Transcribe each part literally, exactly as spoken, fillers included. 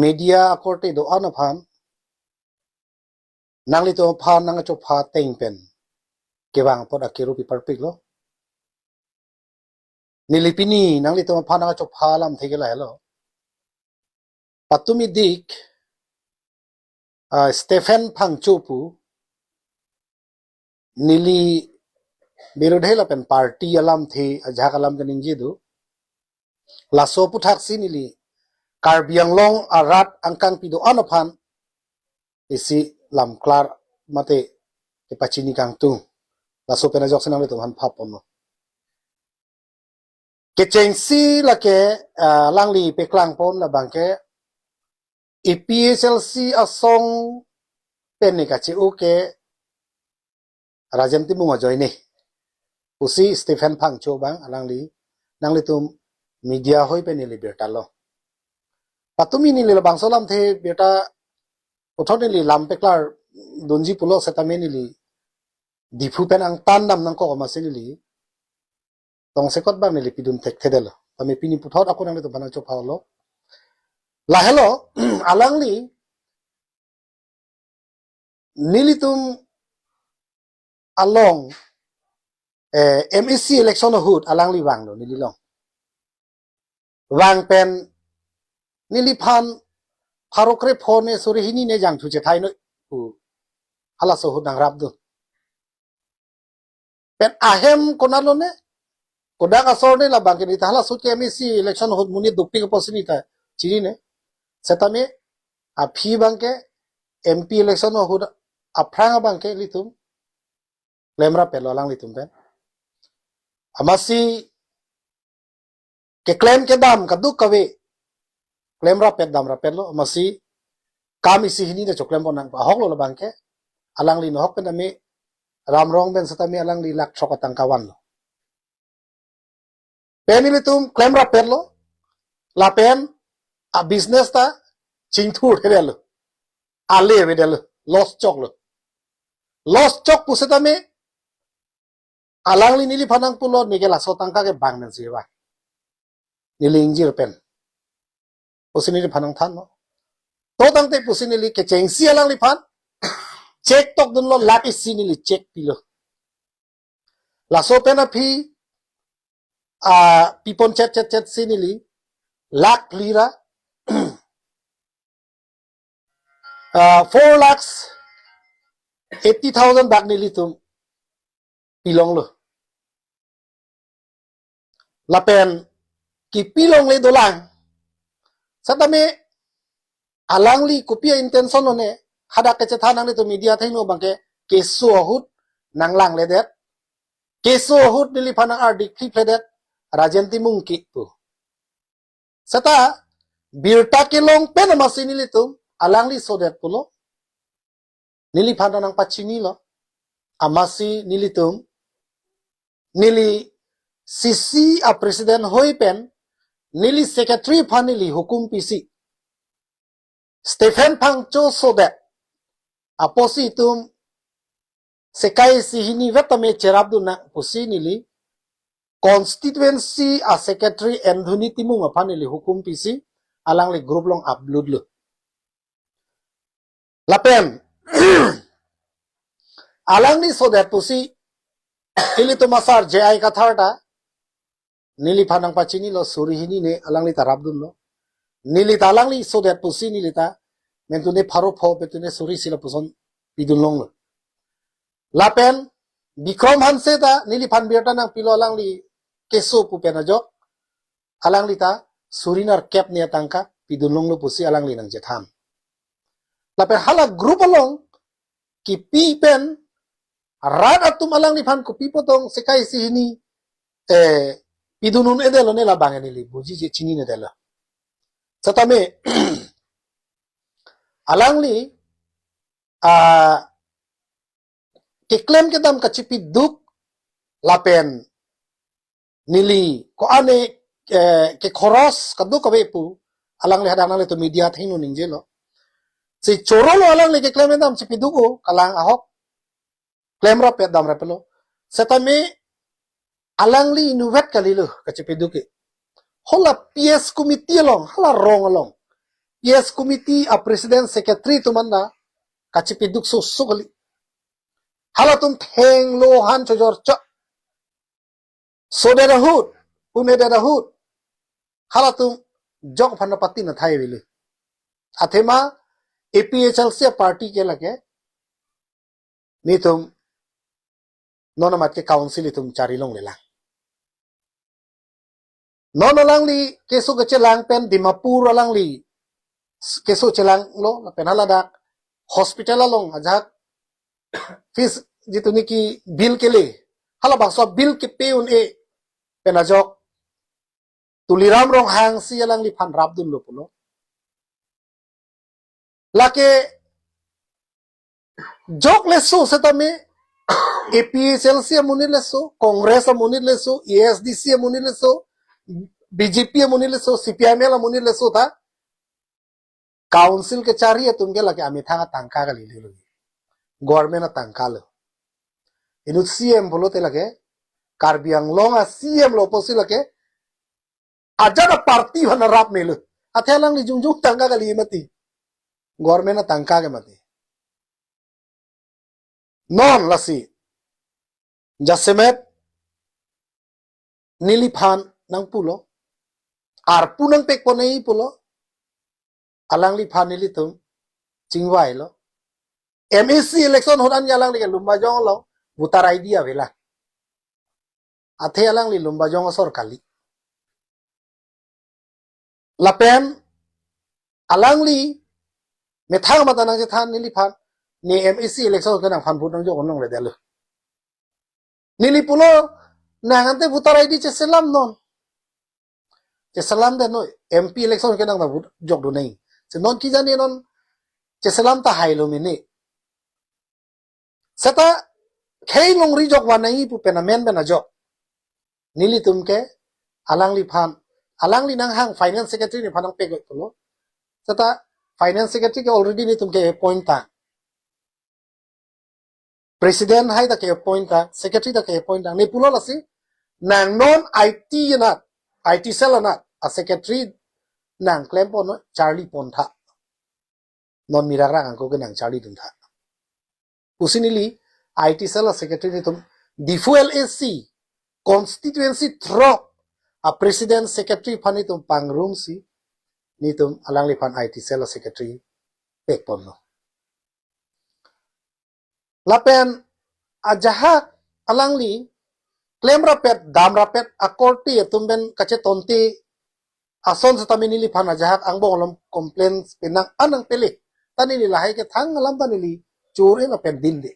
media akorte do-an aphan, nanglitum aphan nangchopha ateng pen kevang apot akiru pi parpiklo. Neli pini nanglitum aphan nangchopha alamthe ke lahelo. Patumi dik, ah, Stephen Phangcho pu, neli birodhi lapen party alamthe ajahak alam kaningje do. Laso aphuthaksi neli Karbi Anglong arat angkangpi do-an aphan isi lamklar mate kepachini kangtung. Laso pen ajoksi nanglitum aphan phaponlo. Kechengsi lake, ah, alangli peklangpon labangke A P H L C asong pen ne kache-o ke Rajen Timung ajoine pusi Stephen Phangcho abang alangli nanglitum media ahoi pen neli birtalo. Patumi neli labangso alamthe birta puthot neli lam peklardunji pulo setame neli Diphu pen angtan dam nangkok amatsi neli tongsekot abang neli pidun thekthedetlo. Tame pini puthot ako nanglitum aphan nangchophalo. Lahelo, alangli nelitum along, eh, M A C election ahut alangli vanglo neli along. Vang pen neliphan pharo krepho ne suri hini ne jangthu chethai noi pu halaso ahut nangrapdun. Pen ahem konat lone, kodak asor ne labangke neta halaso ahut ke M A C election ahut monit dopik apotsi neta chinine. Setame aphi abangke M P election ahut aphrang abangke ilitum klemrap-etlo alanglitum pen. Amatsi keklem kedam kadokave klemrap-et damrap-etlo, amatsi kam isi hini ta choklempon nang ahoklo labangke. Alangli nohok pen tame Ramrong pen setame alangli lakh throk atangka vanlo. Pen ilitum klemrap-etlo, lapen a business ta chingthurthedetlo, ale avedetlo, loss choklo. Loss chok pu setame alangli neliphan nangpulo, neke laso atangka ke bang nansi vang, neli ingjir pen pusi neliphan nangthanlo. To tangte pusi neli kechengsi alangliphan cheque tokdunlo, lakh isi neli cheque pilo. Laso pen aphi, ah, pipon chet chet chetsi neli lakh phli ra, ah, four lakhs eighty thousand bak nelitum pilonglo. Lapen kipilongle dolang. Setame alangli kopi a-intention lone, hadak kechethan nanglitum media athengno abangke keso ahut nanglangledet. Keso ahut neliphan nang-ardik phliphledet, Rajen Timung ke pu. Seta birta kelong pen amatsi nelitum alangli sodet pulo. Neliphan ta nangpachinilo. Amatsi nelitum, neli C C a president ahoi pen neli secretary aphan neli hukum pisi, Stephen Phangcho sodet apotsi itum sekai isi hini vet tame cherapdun nang pusi neli constituency a secretary Anthony Timung aphan neli hukum pisi alangli group along upload lo. Lapen alangli sodet pusi ilitum asar J I Kathar ta neliphan nangpachinilo, suri hini ne alangli ta rapdunlo. Neli ta alangli sodet pusi neli ta mentune pharo pho petune suri isi lapuson pidunlonglo. Lapen Bikram Hanse ta neliphan birta nangpilo, alangli keso pu pen ajok alangli ta suri nerkep ne atangka pidunlonglo pusi alangli nangchethan. Lapen hala group along kipi pen rat atum alangliphan kopi apotong sekai isi hini, eh, pidun un-edetlo ne labang neli bujije chininedetlo. Setame alangli, ah, keklem kedam kachipiduk lapen neli ko-an, eh, kekhoros kadokave pu alangli hadak nanglitum media athengno ningjelo. Si chorolo alangli keklem kedam chipiduk o, kalang ahok klemrap-et damrap-etlo. Setame alangli inutvet kalilo kachipiduk ke. Hala P S committee along, hala rong along, P S committee a president secretary atum anta kachepeduk soso kali. Halatum thenglo han chojor chok. Sodet ahut, punedet ahut, halatum jok aphan pati na thai avelo. Athema A P H L C party ke lake, netum non amat ke council itum chari longlelang. Non alangli keso kechelang pen Dimapur alangli keso chelanglo, lapen haladak hospital along ajahak fees jitu niki bill kele, halabangso bill kepe un-e pen ajok Tuliram Ronghang si alangliphan rapdunlo pulo. Lake jok leso setame, A P H L C amonit leso, Congress amonit leso, A S D C amonit leso, B J P amonit leso, C P I M L amonit leso ta council kechari atum ke lake amethang atangka kali lo. Government atangka lo. Inut C M pulote lake, Karbi Anglong a C M lo pusi lake, ajat a party aphan rap melo. Athe alangli jongjong tangka kali mati. Government atangka ke mati. Non lasi jasemet neliphan nangpulo, arpu nangpekponji pulo, alangliphan nelitum chingvailo. M A C election ahut an alangli ke Lumbajong along voter I D avelang. Athe alangli Lumbajong asor kali. Lapen alangli methang amat nangchethan neliphan, ne M A C election ke nangphan vote nangjok longledetlo. Neli pulo, nang ante voter I D cheselam non. Cheselamdet noi, M P election ke nang ta vote jokdun nangji. Si non kijani non cheselam tahai lo mene. Seta khei longri jok van nangji pu pen amen pen ajok. Nelitum ke alangliphan, alangli nanghang finance secretary neliphan nangpeklo pulo. Seta finance secretary ke already netum ke appoint tang. President hai ta ke appoint tang, secretary ta ke appoint tang. Ne pulo lasi, nang non I T anat, I T cell anat a secretary nang klempon, charlipon tha. Non mirak rak angko ke nang charlidun tha. Pusi neli I T cell a secretary netum Diphu L A C constituency throk a president secretary aphan netum pangrumsi, netum alangliphan I T cell a secretary pekponlo. Lapen ajahak alangli klemrapet, damrapet akorte atum pen kachetonte ason setame neliphan ajahak angbong along complaints penang anang pele. Ta neli lahai ke thang alam ta neli chur-e lapen dinde.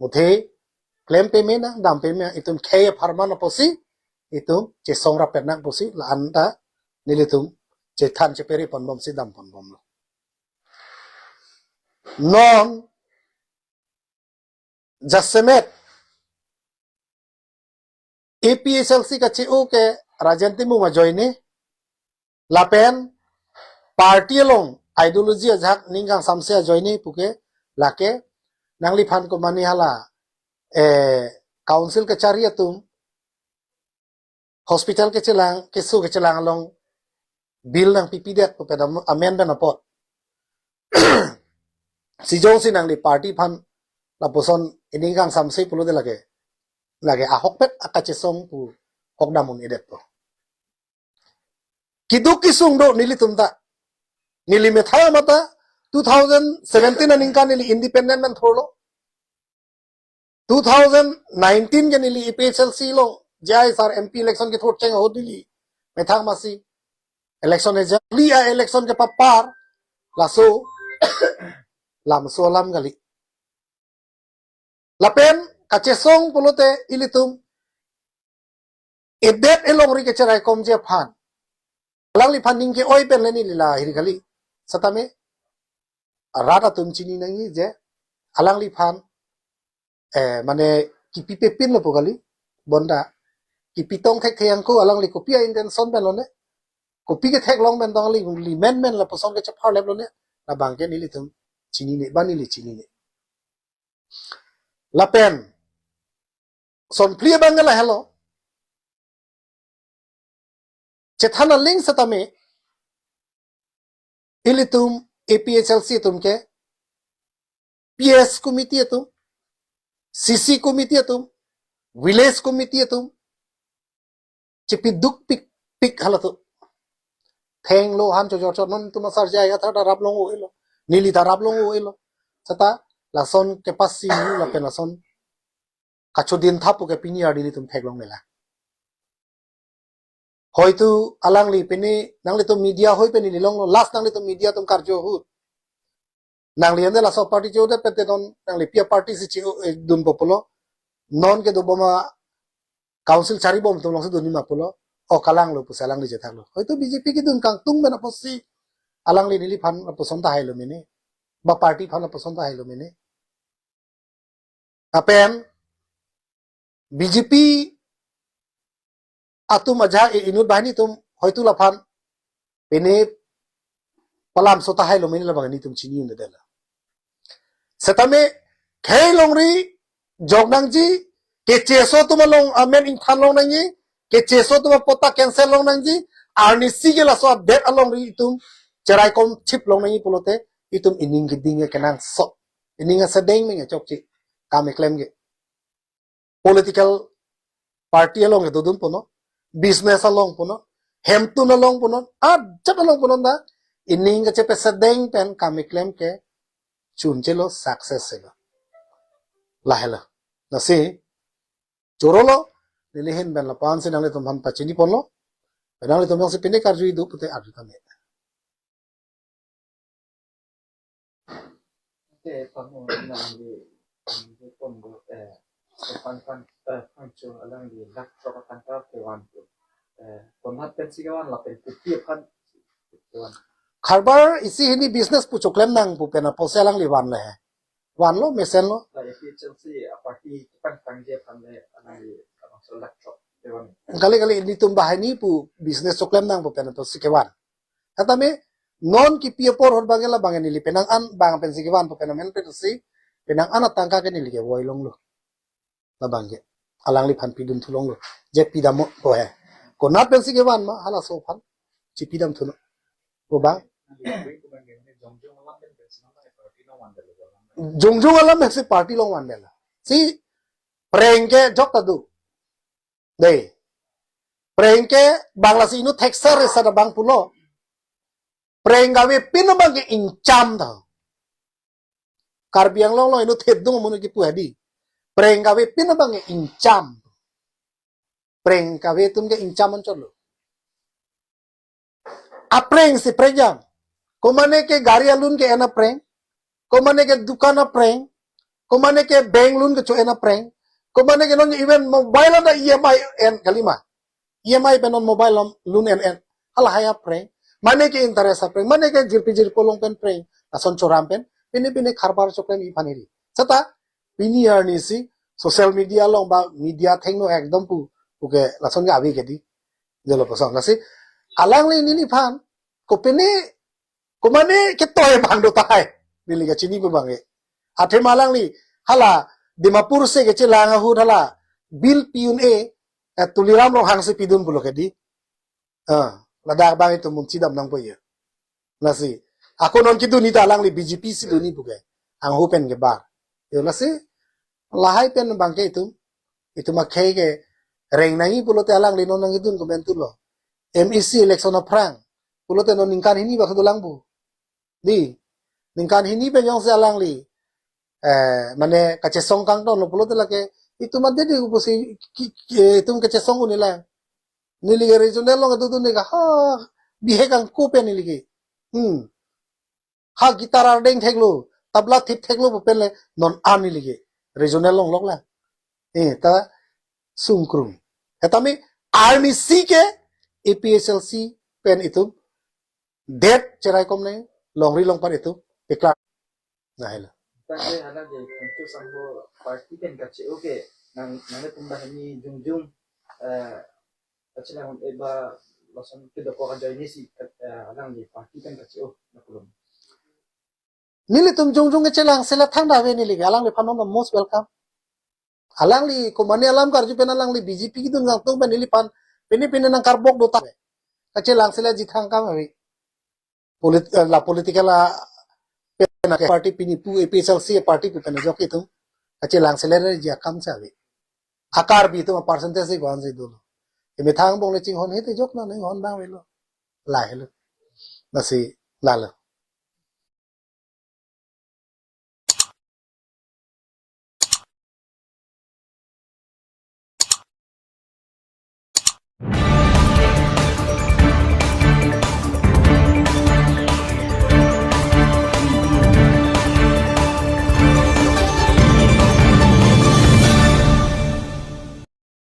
Muthe klem peme nang, dam peme nang, itum khei apharman apotsi itum chesongrapet nang pusi la-an ta nelitum chethan chepere ponbomsi dam ponbomlo. Non jasemet A P H L C kache-o ke Rajen Timung ajoine, lapen party along ideology ajahak ning kangsamse ajoine puke, lake nangliphan komane hala, eh, council kechari atum hospital kechelang, keso kechelang along bill nangpipedet pu pen am-, amen pen apot. Si jongsi nangli party aphan lapuson ining kangsamse pulote lake, lake ahokpet akachesong pu hok dam un-edetpo. Keduk kesung do nelitum ta. Neli methang amat ta two thousand seventeen aningkan neli independent pen thurlo. Two thousand nineteen ke neli A P H L C along J I sir M P election kethur cheng ahut neli methang amatsi election eja li a election kepapar, laso lamso alam kali. Lapen kachesong pulote ilitum edet elongri kecheraikomji aphan alangliphan ning ke-oi pen le neli lahiri kali. Setame rat atum chini nangji je alangliphan, eh, mane kipipepinlo pu kali, bonta kipitong thekthe angko, alangli kopi a-intention pen lone, kopi ketheklong pen tong alangli men men lapuson kechepharlep lone, labang ke nelitum chinine, ba neli chinine. Lapen son phli abang ke lahelo. chethan aling setame, ilitum A P H L C atum ke, P S committee atum, C C committee atum, village committee atum, chepiduk pikpik halatum. Thenglo han chojor chor non tum asar jai athar ta rap long o elo. Neli ta rap long o elo. Seta lason kepasi ni lapen lason kachodin thapu ke pini arni ilitum theklong nela. Hoitu alangli pini nanglitum media hoi pini lilonglo, last nanglitum media atum karju ahut. Nangli ande laso party cho de pete don nangli pi aparty si chi, eh, dunpo pulo. Non kedo bom a council charibom atum alongsi dunji ma pulo. O kalanglo pusi alangli chethaklo. Hoitu B J P kedun kangtung pen apotsi alangli neliphan lapuson tahailo mene. Ba party aphan lapuson tahailo mene. Lapen B J P atum ajahak inut banghini atum hoitu laphan pini palamso tahailo mene labang nelitum chini un-edetlo. Setame khei longri jok nangji, kecheso atum along amen ingthan long nangji, kecheso atum apot ta cancel long nangji, arnisi ke laso adet alongri itum cheraikom thip long nangji pulote itum ining keding ke kenangsot. Ining asedeng meng chokche. Kam keklem ke. Political party along ke dodun punon, business along punon, hemtun along punon, ajat along punon ta, ining kachepesedeng pen kam keklem ke chunchelo, success chelo. Lahelo. Lasi, chorolo, neli ahin pen lapu-an si nanglitum aphan pachini ponlo, pen nanglitum jongsi pini karju idu pute arju tame. Te pamo nangli, nangli pon do, eh, eh, pan, pan, eh, pancho alangli lakh throk atangka kevan pu. Eh, konat pensi kevan lapen kopi aphan kevan. Karbar isi hini business pu choklem nang pu pen apotsi alangli vanlo he. Vanlo, mesenlo. La A P H L C aparty pangtangji aphan le alangli abangso lakh throk kevan. Kali kali nelitum banghini pu business choklem nang pu pen apotsi kevan. Setame non kipi apor ahut abang ke labang ke neli penang an bang pensi kevan pu pen amen pensi penang an atangka ke neli kevoi longlo. Labang ke alangliphan pidun thu longlo. Je pidampo he. Konat pensi kevan ma halaso aphan chipidam thunon. Ko bang. Jongjong alam pensi party along vandetlo. Si prank ke jok ta do. Dei. Prank ke bang lasi inut thekser esa ta bang pulo. Prank kavepin abang ke ingcham ta. Karbi Anglong along inut thedung amonit kipu hadi. Prank kavepin abang ke ingcham. Prank kave atum ke ingcham anchotlo. Aprank si prank jam. Komane ke gari alun ke-en aprank. Komane ke dukan aprank. Komane ke bank loan kecho-en aprank. Komane ke non even mobile ada E M I en kalima. E M I pen non mobile loan en en. Halahai aprank. Mane ke interest aprank. Mane ke jirpi jirpo along pen prank. Lason choram pen. Pini pini karbar choklem iphan iri. Seta pini arnisi social media along ba media thengno ekdom pu. Puke lason ke ave ke di. Jalo pasang lasi. Alangli neliphan. Kopine, komane ketoi bang do tahai. Neli kachini pu abang ke. Athema alangli, hala, Dimapur si kechelang ahut hala, bill pi un-e, eh, Tuliram Ronghang si pidun pulo ke di. Ah, ladak abang itum mun chidam nangpo ya. Lasi, ako non kedun ta alangli B J P si dunji pu ke. Anghu pen kebar. Yo lasi, lahai pen abang ke itum. Itum akhei ke reng nangji pulote alangli non nangkedun komentu lo. M A C election aphrang. Pulote non ningkan hini bak dolang pu. Di. Ningkan hini pen jongsi alangli. Eh, mane kachesong kangtonlo pulote lake. Itum ade di pusi ki, ki, itum kachesong un-elang. Neli ke regional along dodun ne ka ha. Bihek angko pen neli ke. Hmm. Ha guitar ardeng theklo, tabla thip theklo pu pen le non an neli ke. Regional along lok la. Eh, ta sungkrung. Setame arnisi ke A P H L C pen itum det cheraikom ne longri longpat itum peklak. Lahelo. Tangte hala de kuntu sangho party pen kache-o ke nang nanglitum banghini jongjong, eh, kachelang un-e ba lason kedokok ajoine si, eh, alangli party pen kache-o na pulo. Nelitum jongjong kechelang sela thangta ave neli ke alangliphan non most welcome. Alangli komane alam karju pen alangli B J P kedun kangtung pen neliphan pini pini nangkarbok do ta. Kachelang sila ji thang kam ave. Polit, eh, la political a pen ke party pini pu A P H L C party pu pen ajok itum. Kachelang sila ji akam si ave. A Karbi atum percentage si go-an si dolo. Emethang angbong le chinghon he te jok na nang hon bang avelo. Lahelo. Lasi lalo.